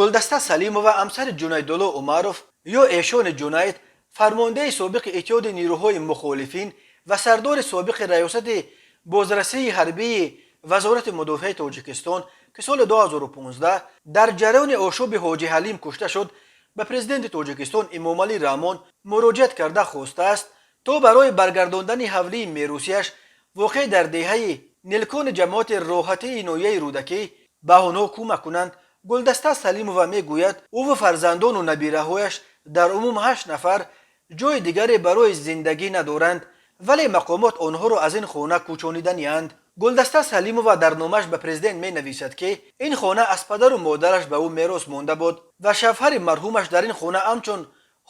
Гулдаста Салимова, ҳамсари Ҷунайдулло Умаров ё Эшони Ҷунайд, фармондеҳи собиқи Иттиҳоди нирӯҳои мухолифин ва сардори собиқи Раёсати бозрасии ҳарбии Вазорати мудофиаи Тоҷикистон, ки соли 2015 дар ҷараёни ошӯби Ҳоҷи Ҳалим кушта шуд, ба президенти Тоҷикистон Эмомалӣ Раҳмон муроҷиат карда, хостааст, то барои баргардондани ҳавлии меросияш, воқеъ дар деҳаи Нилкони ҷамоати Роҳатии ноҳияи Рӯдакӣ, ба онҳо кӯмак кунанд. Гулдаста Салимова мегӯяд, ӯву фарзандону набираҳояш, дар умум ҳашт нафар, ҷои дигаре барои зиндагӣ надоранд, вале мақомот онҳоро аз ин хона кӯчониданианд. Гулдаста Салимова дар номааш ба президент менависад, ки ин хона аз падару модараш ба ӯ мерос монда буд ва шавҳари марҳумаш дар ин хона ҳамчун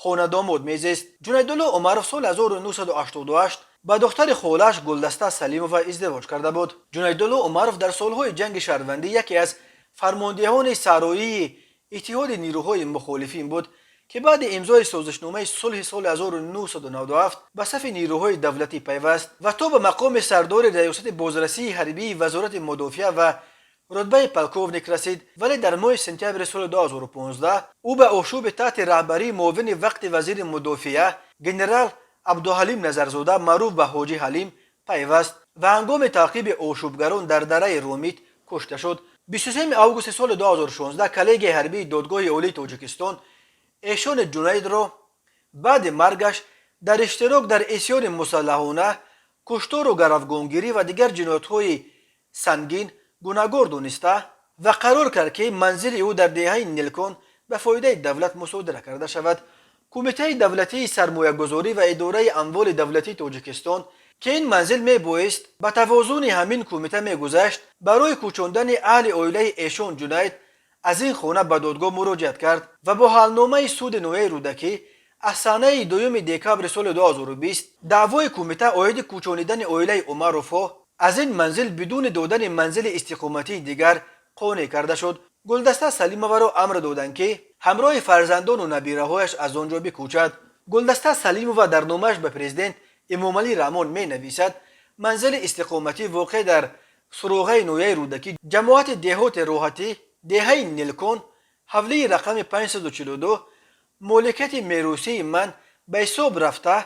хонадомод мезист. Ҷунайдулло Умаров соли 1988 ба духтари холааш Гулдаста Салимова издивоҷ карда буд. Ҷунайдулло Умаров дар солҳои ҷанги шаҳрвандӣ яке аз фармондеҳони саҳроии Иттиҳоди нирӯҳои мухолифин буд, ки баъди имзои созишномаи сулҳи соли 1997 ба сафи нирӯҳои давлатӣ пайваст ва то ба мақоми сардори Раёсати бозрасии ҳарбии Вазорати мудофиа ва рутбаи полковник расид. Вале дар моҳи сентябри соли 2015 ӯ ба ошӯби таҳти раҳбарии муовини вақти вазири мудофиа, генерал Абдуҳалим Назарзода, маъруф ба Ҳоҷи Ҳалим, пайваст ва ҳангоми таъқиби ошӯбгарон дар дараи Ромит кушта шуд. 23 августи соли 2016 коллегияи ҳарбии Додгоҳи Олии Тоҷикистон Эшони Ҷунайдро баъди маргаш дар иштирок дар исьёни мусаллаҳона, куштору гаравгонгирӣ ва дигар ҷиноятҳои сангин гунаҳгор дониста ва қарор кард, ки манзили ӯ дар деҳаи Нилкон ба фоидаи давлат мусодира карда шавад. Кумитаи давлатии сармоягузорӣ ва идораи амволи давлатии Тоҷикистон, ки ин манзил мебоист ба тавозуни ҳамин кумита мегузашт, барои кӯчондани аҳли оилаи Эшон Ҷунайд аз ин хона ба додгоҳ муроҷиат кард ва бо ҳалномаи суди ноҳияи Рӯдакӣ аз санаи 2 декабри соли 2020 даъвои кумита оиди кӯчонидани оилаи Умаровҳо аз ин манзил бидуни додани манзили истиқоматии дигар қонеъ карда шуд. Гулдаста Салимоваро амр доданд, ки ҳамроҳи фарзандону набираҳояш аз он ҷо бикӯчад. Гулдаста Салимова дар номааш ба президент Эмомалӣ Раҳмон менависад: манзили истиқоматӣ, воқеъ дар Суроғаи ноҳияи Рӯдакӣ, ҷамоати деҳоти Роҳатӣ, деҳаи Нилкон, ҳавлии рақами 542, моликияти меросии ман ба ҳисоб рафта,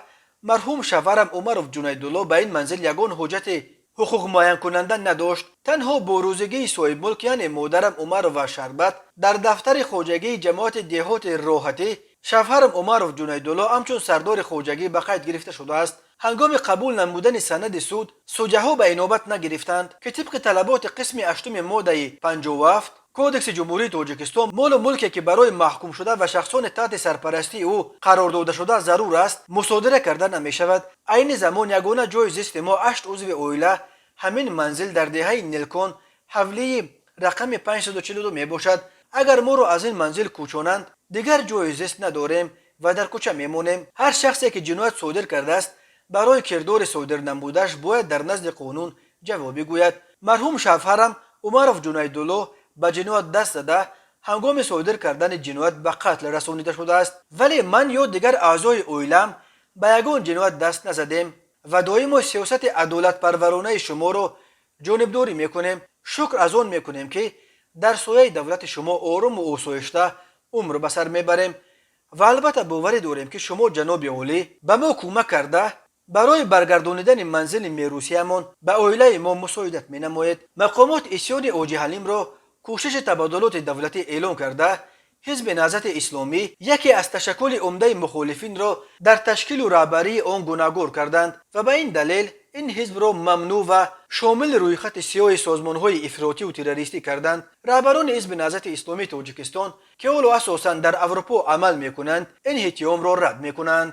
марҳум шавҳарам Умаров Ҷунайдулло ба ин манзил ягон ҳуҷҷати ҳуқуқмуайянкунанда надошт. Танҳо бо розигии соҳибмулк, яъне модарам Умарова Шарбат, дар дафтари хоҷагии ҷамоати деҳоти Роҳатӣ шавҳарам Умаров Ҷунайдулло ҳамчун сардори хоҷагӣ ба қайд гирифта шудааст. Ҳангоми қабул намудани санади суд судяҳо ба инобат нагирифтанд, ки тибқи талаботи қисми ҳаштуми моддаи 57 Кодекси Ҷумҳурии Тоҷикистон молу мулке, ки барои маҳкумшуда ва шахсони таҳти сарпарастии ӯ қарор додашуда зарур аст, мусодира карда намешавад. Айни замон ягона ҷои зисти мо, ҳашт узви оила, ҳамин манзил дар деҳаи Нилкон, ҳавлии рақами 542 мебошад. Агар моро аз ин манзил кӯчонанд, дигар ҷои зист надорем ва дар кӯча мемонем. Ҳар шахсе, ки ҷиноят содир кардааст, барои кирдори содир намудааш бояд дар назди қонун ҷавоб бигӯяд. Марҳум шавҳарам Умаров Ҷунайдулло ба ҷиноят даст зада, ҳангоми содир кардани ҷиноят ба қатл расонида шудааст, вале ман ё дигар аъзои оилаам ба ягон ҷиноят даст назадем ва доимо сиёсати адолатпарваронаи шуморо ҷонибдорӣ мекунем. Шукр аз он мекунем, ки дар сояи давлати шумо орому осоишта умр ба сар мебарем ва албатта боварӣ дорем, ки шумо, ҷаноби олӣ, ба мо кӯмак карда, барои баргардонидани манзили меросиямон ба оилаи мо мусоидат менамоед. Мақомот исьёни Ҳоҷиҳалимро кӯшиши табаддулоти давлатӣ эълон карда, Ҳизби Наҳзати Исломӣ, яке аз ташаккули умдаи мухолифинро, дар ташкилу раҳбарии он гунаҳгор карданд ва ба ин далел ин ҳизбро мамнӯъ ва шомили рӯйхати сиёҳи созмонҳои ифротиву террористӣ карданд. Раҳбарони Ҳизби Наҳзати Исломии Тоҷикистон, ки ҳоло асосан дар Аврупо амал мекунанд, ин иттиҳомро рад мекунанд.